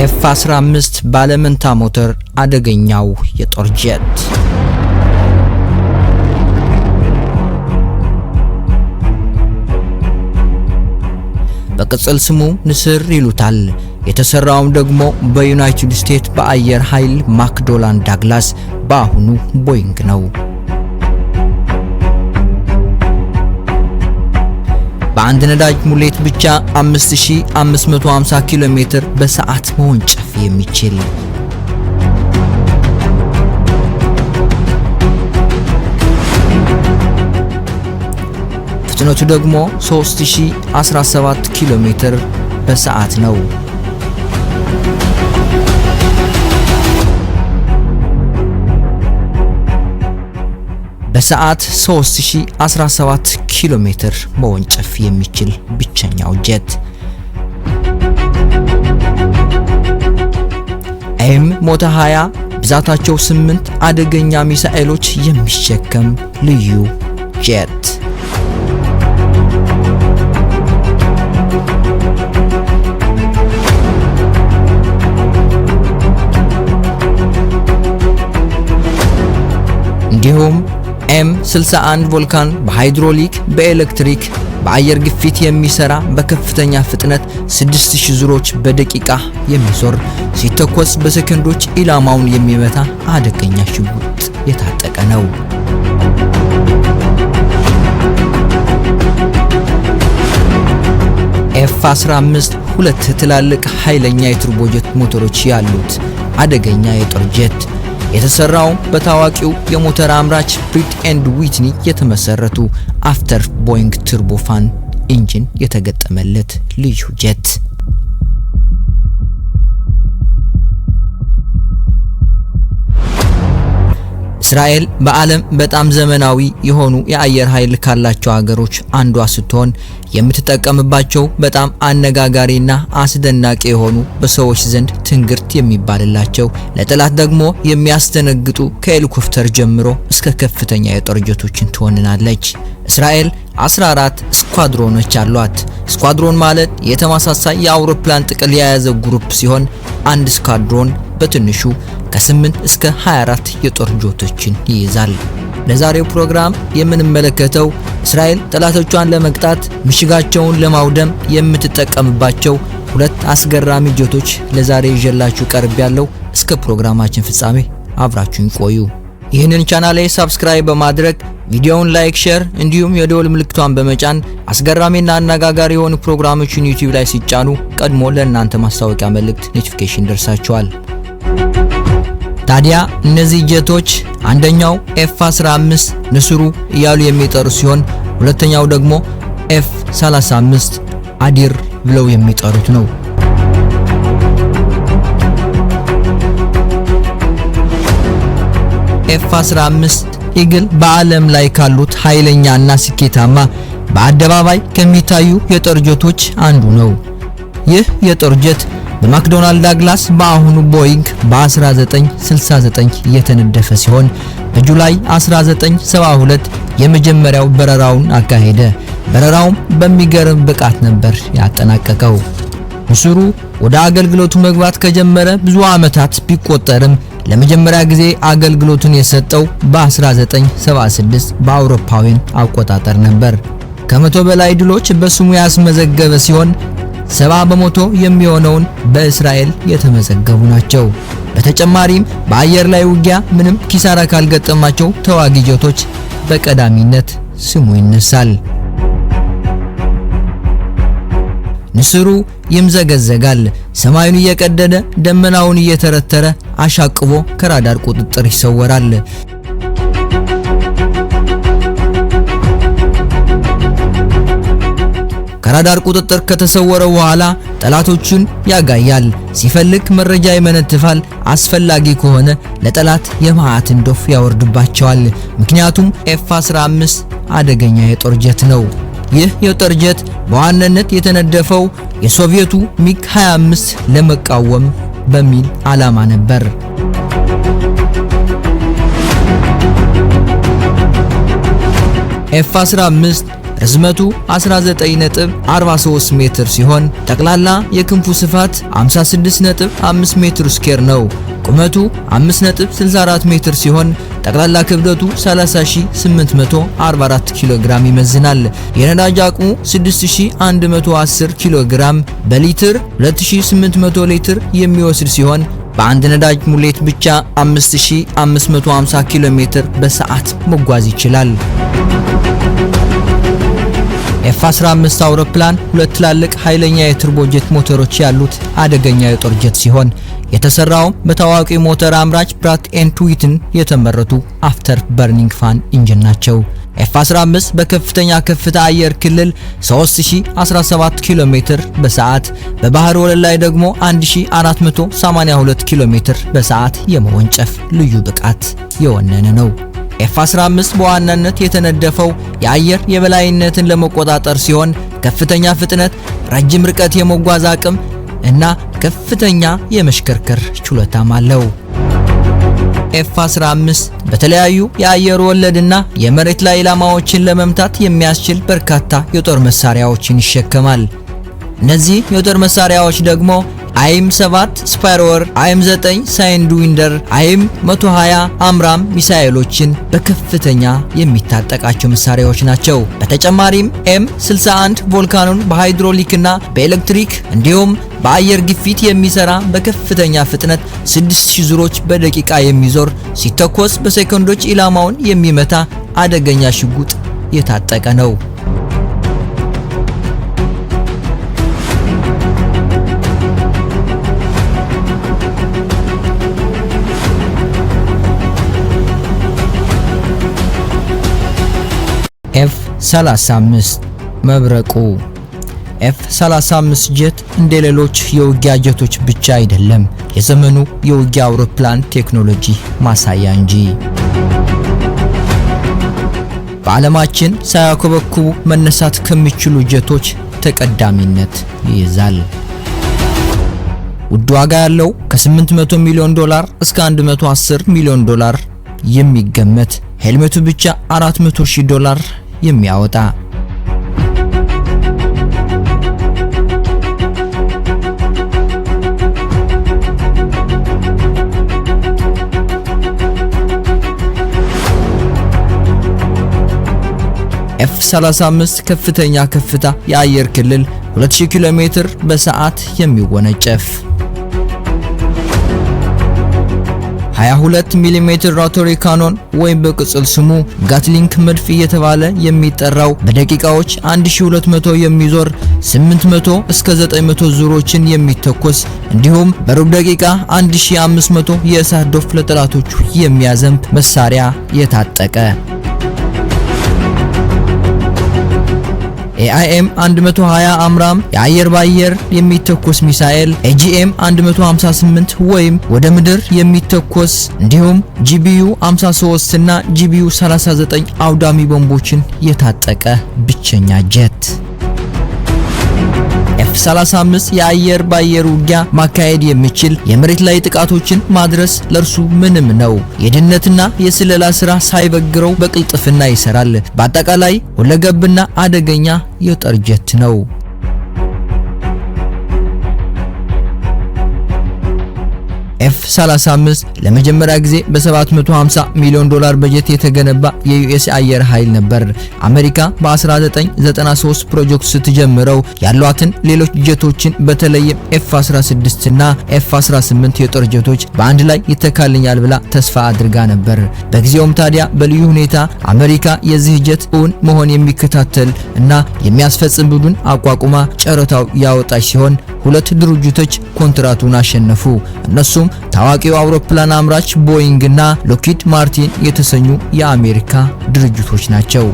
F 15 ባለመንታ ሞተር አደገኛው የጦር ጀት። በቅጽል ስሙ ንስር ይሉታል። የተሰራውም ደግሞ በዩናይትድ ስቴትስ በአየር ኃይል ማክዶናልድ ዳግላስ በአሁኑ ቦይንግ ነው። በአንድ ነዳጅ ሙሌት ብቻ 5550 ኪሎ ሜትር በሰዓት መወንጨፍ የሚችል፣ ፍጥነቱ ደግሞ 3017 ኪሎ ሜትር በሰዓት ነው። በሰዓት 3017 ኪሎ ሜትር መወንጨፍ የሚችል ብቸኛው ጀት። M 120 ብዛታቸው 8 አደገኛ ሚሳኤሎች የሚሸከም ልዩ ጀት። እንዲሁም M 61 ቮልካን በሃይድሮሊክ፣ በኤሌክትሪክ፣ በአየር ግፊት የሚሰራ፣ በከፍተኛ ፍጥነት 6000 ዙሮች በደቂቃ የሚዞር፣ ሲተኮስ በሰከንዶች ኢላማውን የሚመታ አደገኛ ሽጉጥ የታጠቀ ነው። F 15 ሁለት ትላልቅ ኃይለኛ የ turbojet ሞተሮች ያሉት አደገኛ የጦር ጀት፣ የተሰራው በታዋቂው የሞተር አምራች Pratt and Whitney የተመሰረቱ after ቦይንግ turbofan engine የተገጠመለት ልዩ ጀት። እስራኤል በዓለም በጣም ዘመናዊ የሆኑ የአየር ኃይል ካላቸው ሀገሮች አንዷ ስትሆን የምትጠቀምባቸው በጣም አነጋጋሪና አስደናቂ የሆኑ፣ በሰዎች ዘንድ ትንግርት የሚባልላቸው፣ ለጠላት ደግሞ የሚያስደነግጡ ከሄሊኮፕተር ጀምሮ እስከ ከፍተኛ የጦር ጀቶችን ትወንናለች። እስራኤል 14 squadron ኦች አሏት። Squadron ማለት የተመሳሳይ የአውሮፕላን ጥቅል የያዘ group ሲሆን አንድ squadron በትንሹ ከ8 እስከ 24 የጦር ጀቶችን ይይዛል። ለዛሬው ፕሮግራም የምንመለከተው እስራኤል ጠላቶቿን ለመቅጣት፣ ምሽጋቸውን ለማውደም የምትጠቀምባቸው ሁለት አስገራሚ ጀቶች ለዛሬ ይዤላችሁ ቀርቤያለሁ። እስከ ፕሮግራማችን ፍጻሜ አብራችሁን ቆዩ። ይህንን ቻናል ላይ subscribe በማድረግ፣ ቪዲዮውን like፣ share እንዲሁም የደወል ምልክቷን በመጫን አስገራሚና አነጋጋሪ የሆኑ ፕሮግራሞችን ዩቲዩብ ላይ ሲጫኑ ቀድሞ ለእናንተ ማስታወቂያ መልእክት notification ደርሳችኋል። ታዲያ እነዚህ ጀቶች አንደኛው F 15 ንስሩ እያሉ የሚጠሩ ሲሆን ሁለተኛው ደግሞ F 35 አዲር ብለው የሚጠሩት ነው። F 15 Eagle በዓለም ላይ ካሉት ኃይለኛና ስኬታማ በአደባባይ ከሚታዩ የጦር ጀቶች አንዱ ነው። ይህ የጦር ጀት በማክዶናልድ ዳግላስ በአሁኑ ቦይንግ በ1969 የተነደፈ ሲሆን በ July 1972 የመጀመሪያው በረራውን አካሄደ። በረራውም በሚገርም ብቃት ነበር ያጠናቀቀው። ንስሩ ወደ አገልግሎቱ መግባት ከጀመረ ብዙ ዓመታት ቢቆጠርም ለመጀመሪያ ጊዜ አገልግሎቱን የሰጠው በ1976 በአውሮፓውያን አቆጣጠር ነበር። ከ100 በላይ ድሎች በስሙ ያስመዘገበ ሲሆን 70% የሚሆነውን በእስራኤል የተመዘገቡ ናቸው። በተጨማሪም በአየር ላይ ውጊያ ምንም ኪሳራ ካልገጠማቸው ተዋጊ ጀቶች በቀዳሚነት ስሙ ይነሳል። ንስሩ ይምዘገዘጋል። ሰማዩን እየቀደደ፣ ደመናውን እየተረተረ አሻቅቦ ከራዳር ቁጥጥር ይሰወራል። ከራዳር ቁጥጥር ከተሰወረ በኋላ ጠላቶቹን ያጋያል። ሲፈልግ መረጃ ይመነትፋል። አስፈላጊ ከሆነ ለጠላት የመዓትን ዶፍ ያወርድባቸዋል። ምክንያቱም F 15 አደገኛ የጦር ጀት ነው። ይህ የጦር ጀት በዋናነት የተነደፈው የሶቪየቱ ሚግ 25 ለመቃወም በሚል ዓላማ ነበር። F 15 ርዝመቱ 19.43 ሜትር ሲሆን ጠቅላላ የክንፉ ስፋት 56.5 ሜትር square ነው። ቁመቱ 5.64 ሜትር ሲሆን ጠቅላላ ክብደቱ 30844 ኪሎ ግራም ይመዝናል። የነዳጅ አቅሙ 6110 ኪሎ ግራም በሊትር 2800 ሊትር የሚወስድ ሲሆን በአንድ ነዳጅ ሙሌት ብቻ 5550 ኪሎ ሜትር በሰዓት መጓዝ ይችላል። F-15 አውሮፕላን ሁለት ትላልቅ ኃይለኛ የ turbojet ሞተሮች ያሉት አደገኛ የጦር ጀት ሲሆን የተሰራውም በታዋቂ ሞተር አምራች Pratt and Whitney የተመረቱ after burning fan engine ናቸው። F-15 በከፍተኛ ከፍታ አየር ክልል 3017 ኪሎ ሜትር በሰዓት፣ በባህር ወለል ላይ ደግሞ 1482 ኪሎ ሜትር በሰዓት የመወንጨፍ ልዩ ብቃት የወነነ ነው። F-15 በዋናነት የተነደፈው የአየር የበላይነትን ለመቆጣጠር ሲሆን ከፍተኛ ፍጥነት፣ ረጅም ርቀት የመጓዝ አቅም እና ከፍተኛ የመሽከርከር ችሎታም አለው። F-15 በተለያዩ የአየር ወለድና የመሬት ላይ ኢላማዎችን ለመምታት የሚያስችል በርካታ የጦር መሳሪያዎችን ይሸከማል። እነዚህ የጦር መሳሪያዎች ደግሞ AIM 7 Sparrow፣ AIM 9 Sidewinder፣ AIM 120 AMRAAM ሚሳኤሎችን በከፍተኛ የሚታጠቃቸው መሳሪያዎች ናቸው። በተጨማሪም M 61 Vulcan በሃይድሮሊክና በኤሌክትሪክ እንዲሁም በአየር ግፊት የሚሰራ በከፍተኛ ፍጥነት 6000 ዙሮች በደቂቃ የሚዞር፣ ሲተኮስ በሴኮንዶች ኢላማውን የሚመታ አደገኛ ሽጉጥ የታጠቀ ነው። F 35 መብረቁ። F 35 ጀት እንደ ሌሎች የውጊያ ጀቶች ብቻ አይደለም፣ የዘመኑ የውጊያ አውሮፕላን ቴክኖሎጂ ማሳያ እንጂ። በዓለማችን ሳያኮበኩቡ መነሳት ከሚችሉ ጀቶች ተቀዳሚነት ይይዛል። ውድ ዋጋ ያለው ከ800 ሚሊዮን ዶላር እስከ 110 ሚሊዮን ዶላር የሚገመት፣ ሄልሜቱ ብቻ 400 ሺህ ዶላር የሚያወጣ። F 35 ከፍተኛ ከፍታ የአየር ክልል 2000 ኪሎ ሜትር በሰዓት የሚወነጨፍ፣ 22 ሚሜ rotary cannon ወይም በቅጽል ስሙ Gatling መድፍ እየተባለ የሚጠራው በደቂቃዎች 1200 የሚዞር፣ 800 እስከ 900 ዙሮችን የሚተኮስ እንዲሁም በሩብ ደቂቃ 1500 የእሳት ዶፍ ለጠላቶቹ የሚያዘንብ መሳሪያ የታጠቀ፣ AIM 120 AMRAAM የአየር ባየር የሚተኮስ ሚሳኤል፣ AGM 158 ወይም ወደ ምድር የሚተኮስ እንዲሁም GBU 53 እና GBU 39 አውዳሚ ቦምቦችን የታጠቀ ብቸኛ ጀት። F 35 የአየር ባየር ውጊያ ማካሄድ የሚችል፣ የመሬት ላይ ጥቃቶችን ማድረስ ለእርሱ ምንም ነው። የደህንነትና የስለላ ስራ ሳይበግረው በቅልጥፍና ይሰራል። በአጠቃላይ ሁለገብና አደገኛ የጦር ጀት ነው። F 35 ለመጀመሪያ ጊዜ በ750 ሚሊዮን ዶላር በጀት የተገነባ የ US አየር ኃይል ነበር። አሜሪካ በ1993 ፕሮጀክት ስትጀምረው ያሏትን ሌሎች ጀቶችን በተለይም F 16 እና F 18 የጦር ጀቶች በአንድ ላይ ይተካልኛል ብላ ተስፋ አድርጋ ነበር። በጊዜውም ታዲያ በልዩ ሁኔታ አሜሪካ የዚህ ጀት እውን መሆን የሚከታተል እና የሚያስፈጽም ቡድን አቋቁማ ጨረታው ያወጣች ሲሆን ሁለት ድርጅቶች ኮንትራቱን አሸነፉ። እነሱም ታዋቂው አውሮፕላን አምራች ቦይንግ እና ሎክሂድ ማርቲን የተሰኙ የአሜሪካ ድርጅቶች ናቸው።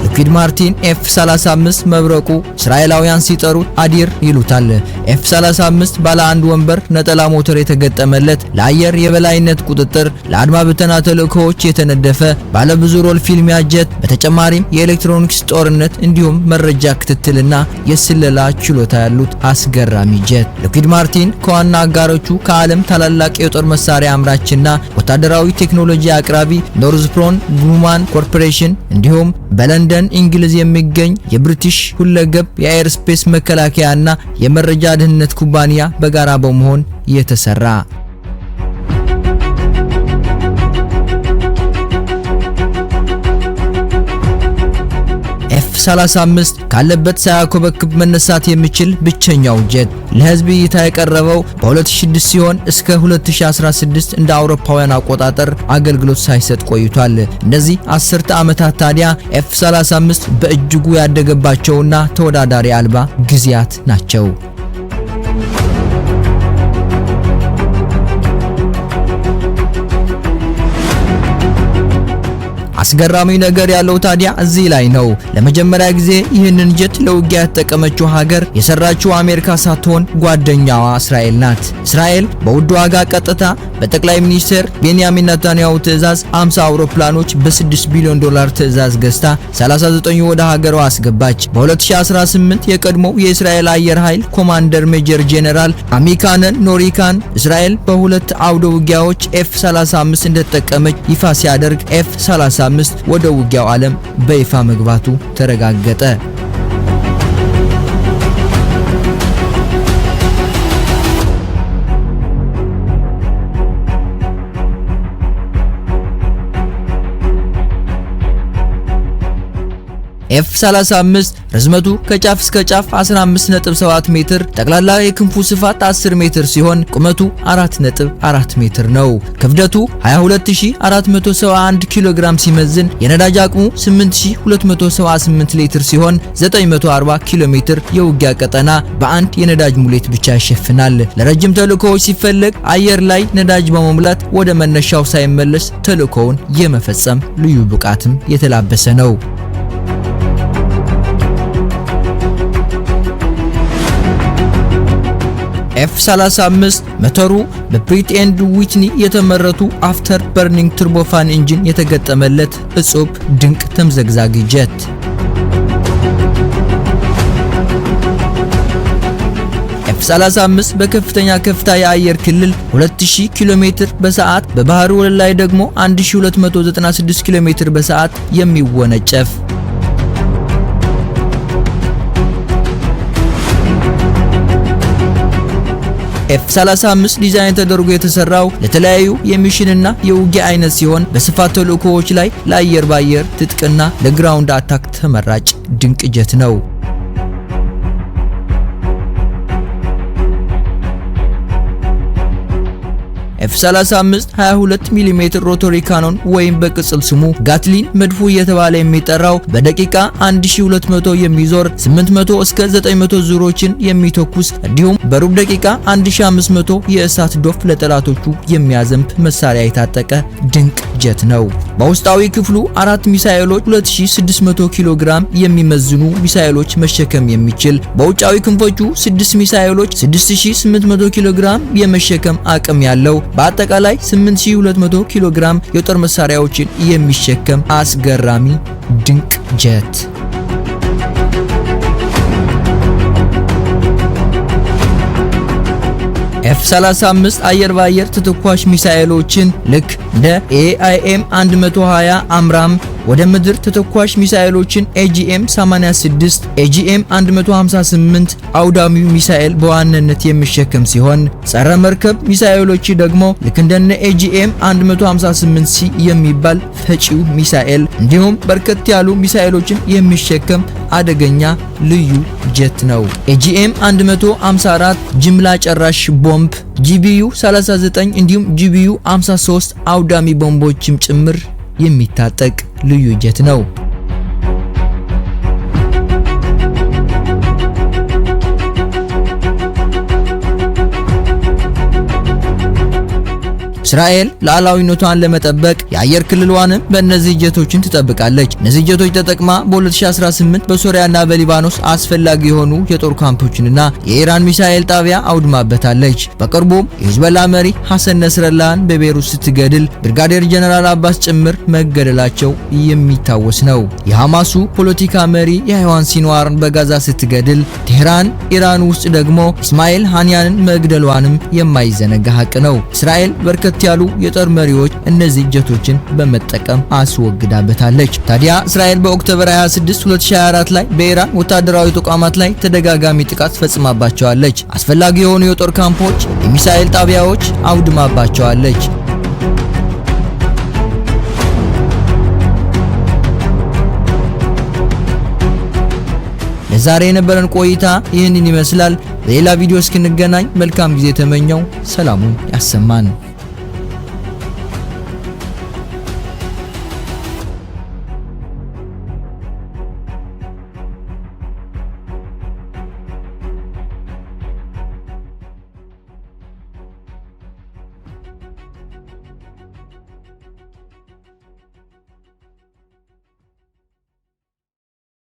ሎክሂድ ማርቲን F 35 መብረቁ እስራኤላውያን ሲጠሩት አዲር ይሉታል። F35 ባለ አንድ ወንበር ነጠላ ሞተር የተገጠመለት፣ ለአየር የበላይነት ቁጥጥር፣ ለአድማ ብተና ተልእኮዎች የተነደፈ ባለብዙ role ፊልሚያ ጀት፣ በተጨማሪም የኤሌክትሮኒክስ ጦርነት እንዲሁም መረጃ ክትትልና የስለላ ችሎታ ያሉት አስገራሚ ጀት። ሎክሂድ ማርቲን ከዋና አጋሮቹ ከዓለም ታላላቅ የጦር መሳሪያ አምራችና ወታደራዊ ቴክኖሎጂ አቅራቢ ኖርዝሮፕ ግሩማን ኮርፖሬሽን እንዲሁም በለንደን እንግሊዝ የሚገኝ የብሪቲሽ ሁለገብ የ aerospace መከላከያና የመረጃ ደህንነት ኩባንያ በጋራ በመሆን የተሰራ። F35 ካለበት ሳያኮበክብ መነሳት የሚችል ብቸኛው ጀት ለህዝብ እይታ የቀረበው በ2006 ሲሆን እስከ 2016 እንደ አውሮፓውያን አቆጣጠር አገልግሎት ሳይሰጥ ቆይቷል። እነዚህ አስርተ ዓመታት ታዲያ F35 በእጅጉ ያደገባቸውና ተወዳዳሪ አልባ ጊዜያት ናቸው። አስገራሚ ነገር ያለው ታዲያ እዚህ ላይ ነው። ለመጀመሪያ ጊዜ ይህንን ጀት ለውጊያ የተጠቀመችው ሀገር የሰራችው አሜሪካ ሳትሆን ጓደኛዋ እስራኤል ናት። እስራኤል በውድ ዋጋ ቀጥታ በጠቅላይ ሚኒስትር ቤንያሚን ኔታንያሁ ትዕዛዝ 50 አውሮፕላኖች በ6 ቢሊዮን ዶላር ትዕዛዝ ገዝታ 39 ወደ ሀገሯ አስገባች። በ2018 የቀድሞው የእስራኤል አየር ኃይል ኮማንደር ሜጀር ጄኔራል አሚካነን ኖሪካን እስራኤል በሁለት አውደ ውጊያዎች F35 እንደተጠቀመች ይፋ ሲያደርግ F35 ወደ ውጊያው ዓለም በይፋ መግባቱ ተረጋገጠ። F35 ርዝመቱ ከጫፍ እስከ ጫፍ 15.7 ሜትር፣ ጠቅላላ የክንፉ ስፋት 10 ሜትር ሲሆን ቁመቱ 4.4 ሜትር ነው። ክብደቱ 22471 ኪሎ ግራም ሲመዝን የነዳጅ አቅሙ 8278 ሊትር ሲሆን 940 ኪሎ ሜትር የውጊያ ቀጠና በአንድ የነዳጅ ሙሌት ብቻ ይሸፍናል። ለረጅም ተልእኮዎች ሲፈለግ አየር ላይ ነዳጅ በመሙላት ወደ መነሻው ሳይመለስ ተልእኮውን የመፈጸም ልዩ ብቃትም የተላበሰ ነው። F35 ሞተሩ በ Pratt and Whitney የተመረቱ after burning turbofan engine የተገጠመለት እጹብ ድንቅ ተምዘግዛጊ ጀት። F35 በከፍተኛ ከፍታ የአየር ክልል 2000 ኪሎ ሜትር በሰዓት፣ በባህር ወለል ላይ ደግሞ 1296 ኪሎ ሜትር በሰዓት የሚወነጨፍ። F35 ዲዛይን ተደርጎ የተሰራው ለተለያዩ የ mission ና የውጊያ አይነት ሲሆን በስፋት ተልእኮዎች ላይ ለአየር ባየር ትጥቅና ለ ground attack ተመራጭ ድንቅ ጀት ነው። F35 22 ሚሜ rotary cannon ወይም በቅጽል ስሙ Gatling መድፉ እየተባለ የሚጠራው በደቂቃ 1200 የሚዞር፣ 800 እስከ 900 ዙሮችን የሚተኩስ እንዲሁም በሩብ ደቂቃ 1500 የእሳት ዶፍ ለጠላቶቹ የሚያዘንብ መሳሪያ የታጠቀ ድንቅ ጀት ነው። በውስጣዊ ክፍሉ አራት ሚሳኤሎች 2600 ኪሎ ግራም የሚመዝኑ ሚሳኤሎች መሸከም የሚችል፣ በውጫዊ ክንፎቹ 6 ሚሳኤሎች 6800 ኪሎ ግራም የመሸከም አቅም ያለው፣ በአጠቃላይ 8200 ኪሎ ግራም የጦር መሳሪያዎችን የሚሸከም አስገራሚ ድንቅ ጀት። F35 አየር በአየር ተተኳሽ ሚሳኤሎችን ልክ እንደ AIM 120 AMRAAM፣ ወደ ምድር ተተኳሽ ሚሳኤሎችን AGM 86፣ AGM 158 አውዳሚው ሚሳኤል በዋናነት የሚሸከም ሲሆን ጸረ መርከብ ሚሳኤሎች ደግሞ ልክ እንደነ AGM 158 C የሚባል ፈጪው ሚሳኤል እንዲሁም በርከት ያሉ ሚሳኤሎችን የሚሸከም አደገኛ ልዩ ጀት ነው። AGM 154 ጅምላ ጨራሽ ቦምብ፣ GBU 39 እንዲሁም GBU 53 አውዳሚ ቦምቦችም ጭምር የሚታጠቅ ልዩ ጀት ነው። እስራኤል ሉዓላዊነቷን ለመጠበቅ የአየር ክልሏንም በእነዚህ ጀቶችን ትጠብቃለች። እነዚህ ጀቶች ተጠቅማ በ2018 በሶሪያና በሊባኖስ አስፈላጊ የሆኑ የጦር ካምፖችንና የኢራን ሚሳኤል ጣቢያ አውድማበታለች። በቅርቡም የሂዝቦላ መሪ ሐሰን ነስረላህን በቤይሩት ስትገድል ብርጋዴር ጀነራል አባስ ጭምር መገደላቸው የሚታወስ ነው። የሐማሱ ፖለቲካ መሪ የህዋን ሲንዋርን በጋዛ ስትገድል፣ ቴህራን ኢራን ውስጥ ደግሞ እስማኤል ሃኒያንን መግደሏንም የማይዘነጋ ሀቅ ነው። እስራኤል በርከት ያሉ የጦር መሪዎች እነዚህ ጀቶችን በመጠቀም አስወግዳበታለች። ታዲያ እስራኤል በ October 26 2024 ላይ በኢራን ወታደራዊ ተቋማት ላይ ተደጋጋሚ ጥቃት ፈጽማባቸዋለች። አስፈላጊ የሆኑ የጦር ካምፖች፣ የሚሳኤል ጣቢያዎች አውድማባቸዋለች። ለዛሬ የነበረን ቆይታ ይህንን ይመስላል። በሌላ ቪዲዮ እስክንገናኝ መልካም ጊዜ ተመኘው። ሰላሙን ያሰማን።